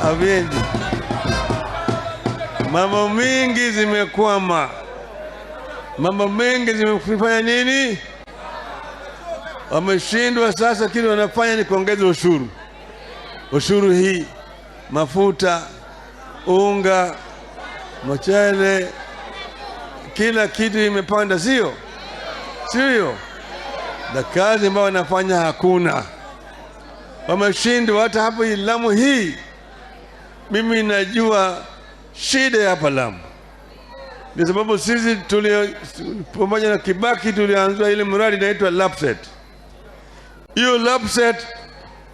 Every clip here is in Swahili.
Haviendi. Mambo mingi zimekwama. Mambo mengi zimefanya nini? Wameshindwa sasa, kile wanafanya ni kuongeza ushuru. Ushuru hii, mafuta, unga, mchele, kila kitu imepanda, sio? Sio? Na kazi ambayo wanafanya hakuna. Wameshindwa hata hapo Lamu hii. Mimi najua shida hapa Lamu. Ni sababu sisi pamoja na Kibaki tulianza ile mradi inaitwa LAPSSET. Hiyo LAPSSET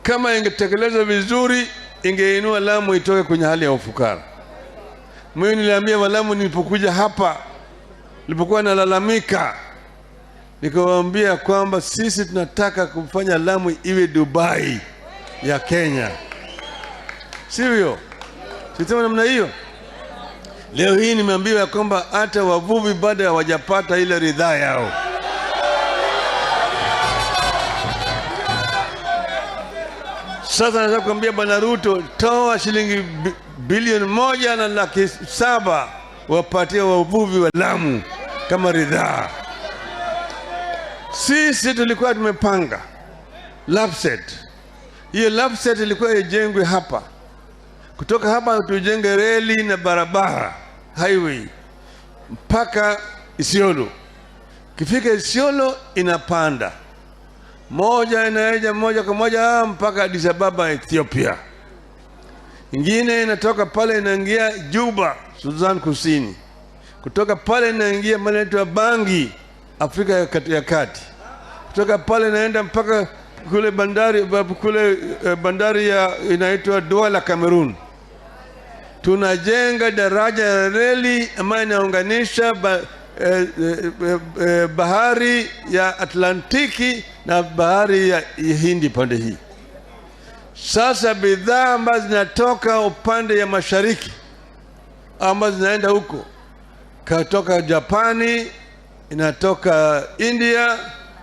kama ingetekelezwa vizuri ingeinua Lamu itoke kwenye hali ya ufukara. Mimi niliambia Walamu nilipokuja hapa, nilipokuwa nalalamika, nikawaambia kwamba sisi tunataka kufanya Lamu iwe Dubai ya Kenya. Sivyo? Sisema namna hiyo. Leo hii nimeambiwa kwamba hata wavuvi bado hawajapata ile ridhaa yao. Sasa nataka kuambia Bwana Ruto, toa shilingi bilioni 1,700,000 wapatie wavuvi wa Lamu kama ridhaa. Sisi tulikuwa tumepanga LAPSSET. Hiyo LAPSSET ilikuwa ijengwe hapa. Kutoka hapa tujenge reli na barabara highway mpaka Isiolo. Kifika Isiolo inapanda. Moja inaenda moja kwa moja mpaka Addis Ababa Ethiopia. Ingine inatoka pale inaingia Juba, Sudan Kusini. Kutoka pale inaingia mahali inaitwa Bangi, Afrika ya Kati. Kutoka pale inaenda mpaka kule bandari ya inaitwa Douala, Cameroon. Tunajenga daraja ya reli ambayo inaunganisha bahari ya Atlantiki na bahari ya Hindi pande hii. Sasa bidhaa ambazo zinatoka upande ya mashariki ambazo zinaenda huko, kutoka Japani, inatoka India,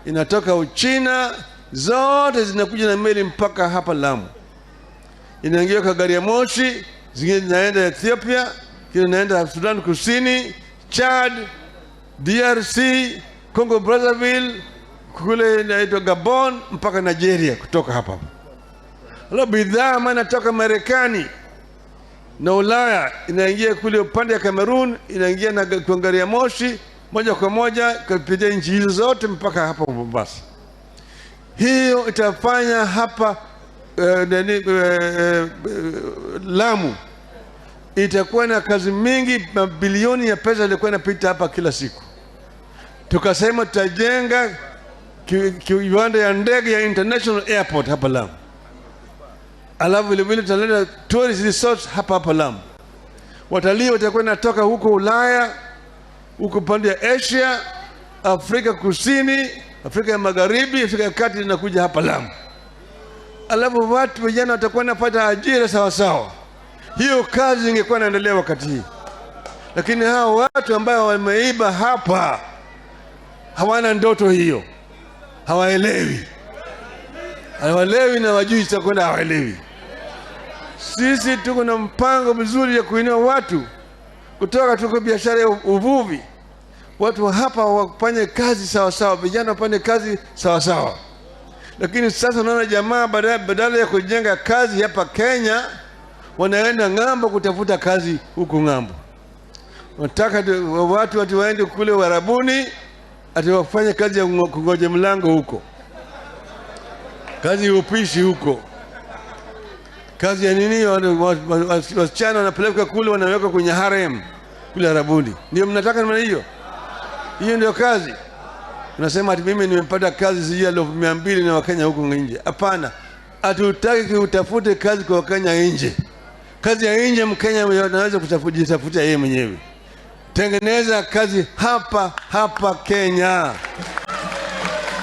inatoka Uchina, zote zinakuja na meli mpaka hapa Lamu. Inaingia kwa gari ya moshi, zingine zinaenda Ethiopia, zingine zinaenda Sudan Kusini, Chad, DRC, Congo Brazzaville, kule inaitwa Gabon mpaka Nigeria kutoka hapa. Halafu bidhaa ambayo inatoka Marekani na Ulaya inaingia kule upande ya Cameroon, inaingia na kwa gari ya moshi moja kwa moja kupitia nchi hizo zote mpaka hapa Mombasa. Hiyo itafanya hapa Lamu itakuwa na kazi mingi, mabilioni ya pesa ilikuwa inapita hapa kila siku. Tukasema tutajenga kiwanda ya ndege ya International Airport hapa Lamu. Alafu vile vile tutaleta tourist resorts hapa hapa Lamu. Watalii watakuwa wanatoka huko Ulaya, huko pande ya Asia, Afrika Kusini, Afrika ya Magharibi, Afrika ya Kati inakuja hapa Lamu. Alafu watu vijana watakuwa wanapata ajira sawa sawa. Hiyo kazi ingekuwa inaendelea wakati hii. Lakini hao watu ambao wameiba hapa hawana ndoto hiyo. Hawaelewi. Hawaelewi na wajui cha kwenda, hawaelewi. Sisi tuko na mpango mzuri ya kuinua watu kutoka tuko biashara ya uvuvi. Watu hapa wafanye kazi sawa sawa, vijana wafanye kazi sawa sawa. Lakini sasa unaona jamaa badala ya kujenga kazi hapa Kenya, wanaenda ng'ambo kutafuta kazi huku ng'ambo. Wanataka watu waende kule Uarabuni ati wafanye kazi ya kungoja mlango huko, kazi ya upishi huko, kazi ya nini, wasichana wanapelekwa kule, wanawekwa kwenye harem kule Arabuni. Ndio mnataka namna hiyo? Hiyo ndio kazi. Unasema ati mimi nimepata kazi sijui 200,000 na Wakenya huko nje. Hapana, hatutaki utafute kazi kwa Wakenya nje. Kazi ya nje Mkenya anaweza kujitafutia yeye mwenyewe. Tengeneza kazi hapa hapa Kenya.